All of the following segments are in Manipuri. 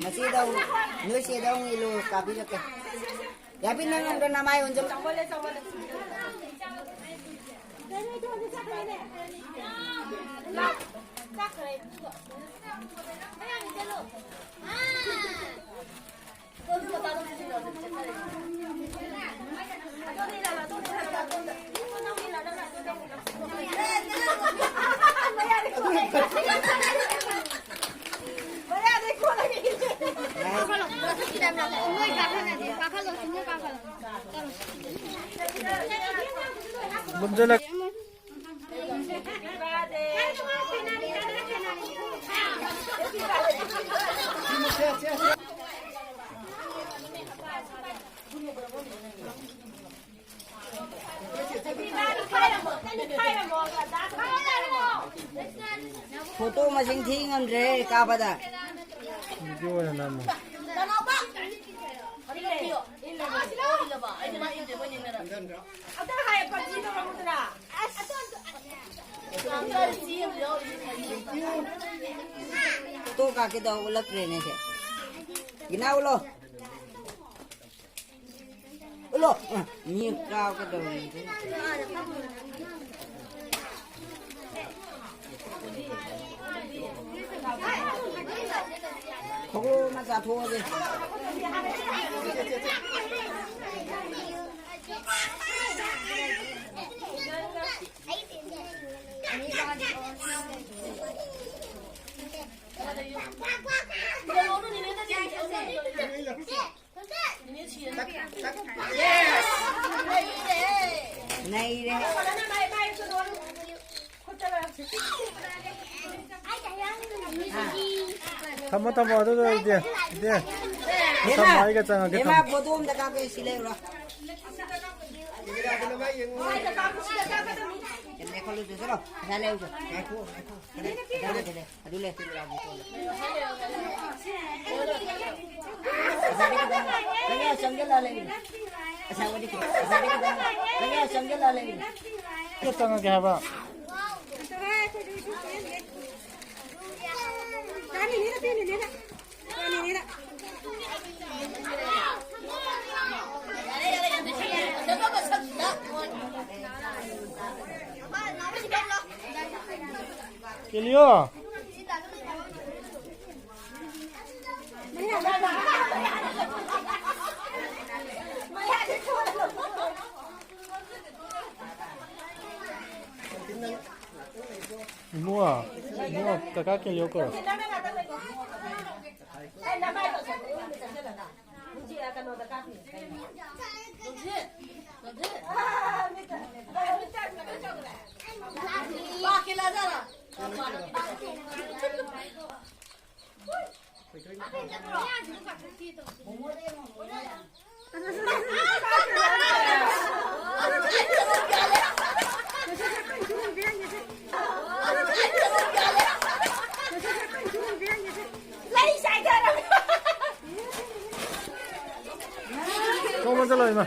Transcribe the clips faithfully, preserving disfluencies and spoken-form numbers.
ꯃꯁꯤꯗ ꯑꯃꯨꯛ, ꯅꯣꯏ ꯆꯦꯗ ꯑꯃꯨꯛ ꯏꯜꯂꯨ, ꯀꯥꯕꯤꯔꯛꯀꯦ꯫ ꯌꯥꯕꯤ, ꯅꯪ ꯑꯝꯇ ꯅꯃꯥꯏ ꯑꯣꯟꯁꯤꯜꯂꯨ꯫ ꯐꯣꯇꯣ ꯃꯁꯤꯡ ꯊꯤ ꯉꯝꯗ꯭ꯔꯦ ꯀꯥꯞꯄꯗ꯫ ꯚꯤꯗꯤꯑꯣ ꯑꯣꯏꯅ ꯅꯝꯃꯣ꯫ ꯐꯣꯇꯣ ꯀꯥꯞꯀꯦ ꯇꯧ ꯎꯠꯂꯛꯇ꯭ꯔꯦꯅꯦ ꯁꯦ꯫ ꯒꯤꯅꯥ ꯎꯠꯂꯣ꯫ ꯎꯠꯂꯣ꯫ ꯑ, ꯃꯤ ꯀꯥꯞꯀꯦ ꯇꯧꯔꯤꯅꯦ꯫ ꯈꯣꯡꯎꯞ ꯑꯃ ꯆꯥꯊꯣꯛꯑꯒꯦ꯫ ꯅꯩꯔꯦ꯫ ꯊꯝꯃꯣ, ꯊꯝꯃꯣ, ꯑꯗꯨꯗꯣ ꯏꯗꯦ, ꯏꯗꯦ꯫ ꯕꯦꯝꯃ, ꯊꯝꯃꯣ, ꯑꯩꯒ ꯆꯪꯉꯒꯦ, ꯕꯦꯝꯃ, ꯊꯝꯃꯣ꯫ ꯐꯣꯇꯣ ꯑꯝꯇ ꯀꯥꯞꯀꯦ, ꯁꯤ ꯂꯩꯔꯨꯔꯣ꯫ ꯂꯦꯞꯈꯠꯂꯨ, ꯆꯠꯂꯣ꯫ ꯄꯩꯁꯥ ꯂꯩꯔꯨꯆꯣ꯫ ꯄꯩꯁꯥ ꯂꯩꯔꯨ, ꯄꯩꯁꯥ ꯂꯩꯔꯨ꯫ ꯑꯗꯨ ꯂꯩ꯫ ꯅꯪ ꯌꯥ ꯆꯪꯁꯤꯜꯂ ꯂꯩꯔꯤꯅꯦ꯫ ꯄꯩꯁꯥ ꯋꯥꯔꯤ ꯈꯤꯇꯪ, ꯄꯩꯁꯥ ꯋꯥꯔꯤ ꯈꯤꯇꯪ꯫ ꯅꯪ ꯌꯥ ꯆꯪꯁꯤꯜꯂ ꯂꯩꯔꯤꯅꯦ꯫ ꯀꯦ ꯆꯪꯉꯒꯦ ꯍꯥꯏꯕ꯫ ꯀꯦꯂꯤꯑꯣ꯫ ꯏꯕꯨꯡꯉꯣ, ꯏꯕꯨꯡꯉꯣ, ꯀꯀꯥ ꯀꯦꯂꯤꯑꯣ ꯀꯧꯔꯣ꯫ ꯂꯩ ꯆꯥꯏꯊꯔꯝꯃꯦ꯫ ꯁꯣꯝꯗ ꯆꯠꯂꯣ, ꯏꯃꯥ꯫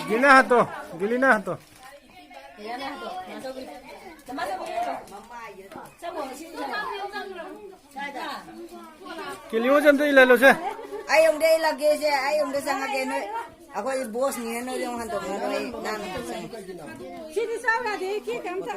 ꯒꯤꯂꯤꯅꯥ ꯍꯥꯠꯇꯣ, ꯒꯤꯂꯤꯅꯥ ꯍꯥꯠꯇꯣ꯫ ꯀꯦꯂꯤꯑꯣꯁꯦ ꯑꯝꯇ ꯏꯜꯍꯜꯂꯣꯁꯦ꯫ ꯑꯩ ꯑꯃꯨꯛꯇ ꯏꯜꯂꯛꯀꯦꯁꯦ, ꯑꯩ ꯑꯃꯨꯛꯇ ꯆꯪꯉꯛꯀꯦ ꯅꯣꯏ꯫ ꯑꯩꯈꯣꯏ ꯕꯣꯁꯅꯤꯅ ꯅꯣꯏꯗꯤ ꯑꯃꯨꯛ ꯍꯟꯗꯣꯛꯅꯔꯣꯏ, ꯑꯩ ꯅꯥꯟꯅ ꯑꯗꯨꯝ ꯆꯪꯉꯛꯀꯦ꯫ ꯁꯤꯗꯤ ꯆꯥꯎ ꯌꯥꯗꯦ, ꯀꯦꯛ ꯑꯝꯇ꯫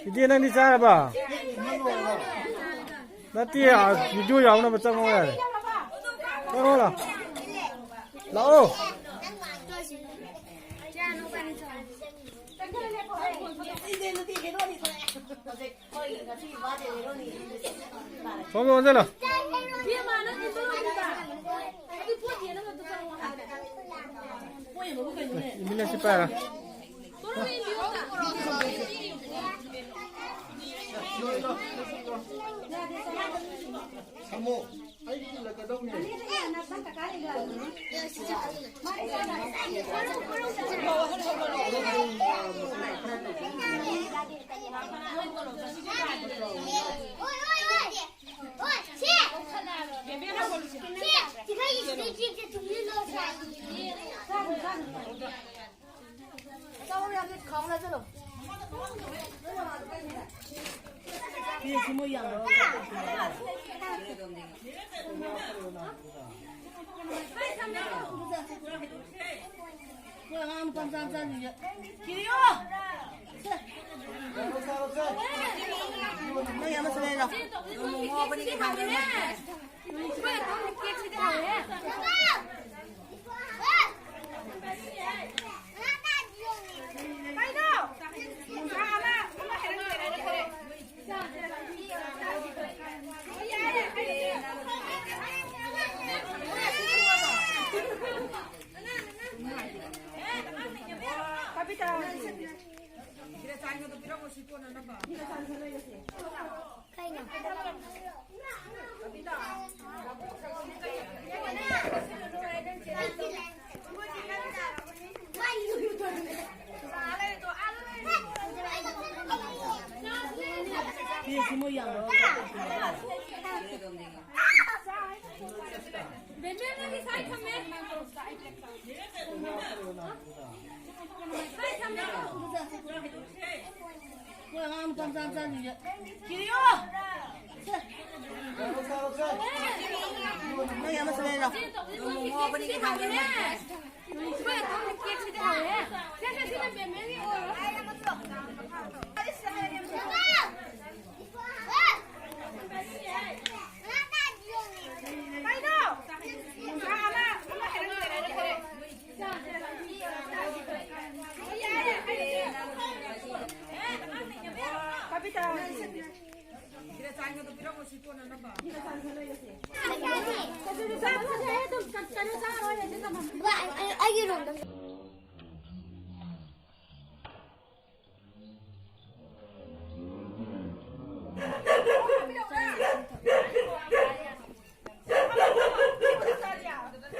ꯏꯆꯦ, ꯅꯪꯗꯤ ꯆꯥꯔꯕ? ꯅꯠꯇꯦ, ꯑ, ꯚꯤꯗꯤꯑꯣ ꯌꯥꯎꯅꯕ ꯆꯪꯉꯣ ꯌꯥꯔꯦ꯫ ꯆꯪꯉꯣ ꯂꯥꯎ꯫ ꯂꯥꯛꯑꯣ꯫ ꯁꯣꯝꯗ ꯑꯣꯟꯁꯤꯜꯂꯣ꯫ ꯏꯃꯤꯅꯦꯁꯤ ꯄꯥꯏꯔꯣ꯫ ꯁꯝꯃꯣ꯫ ꯑꯩ ꯊꯤꯜꯂꯛꯀꯗꯧꯅꯦ꯫ ꯃꯣꯏ ꯑꯉꯥꯡ ꯅꯨꯄꯥ ꯃꯆꯥ ꯃꯆꯥꯁꯤꯡꯁꯦ꯫ ꯀꯤꯔꯤꯌꯣ! ꯁꯦ꯫ ꯅꯣꯏ ꯑꯃꯁꯨ ꯂꯩꯔꯣ? ꯃꯣꯏ ꯑꯉꯥꯡ ꯅꯨꯄꯥ ꯃꯆꯥ ꯃꯆꯥꯁꯤꯡꯁꯦ꯫ ꯀꯤꯔꯤꯌꯣ! ꯁꯦ꯫ ꯅꯣꯏ ꯑꯃꯁꯨ ꯂꯩꯔꯣ? ꯑꯩꯒꯤ ꯔꯨꯝꯗ꯫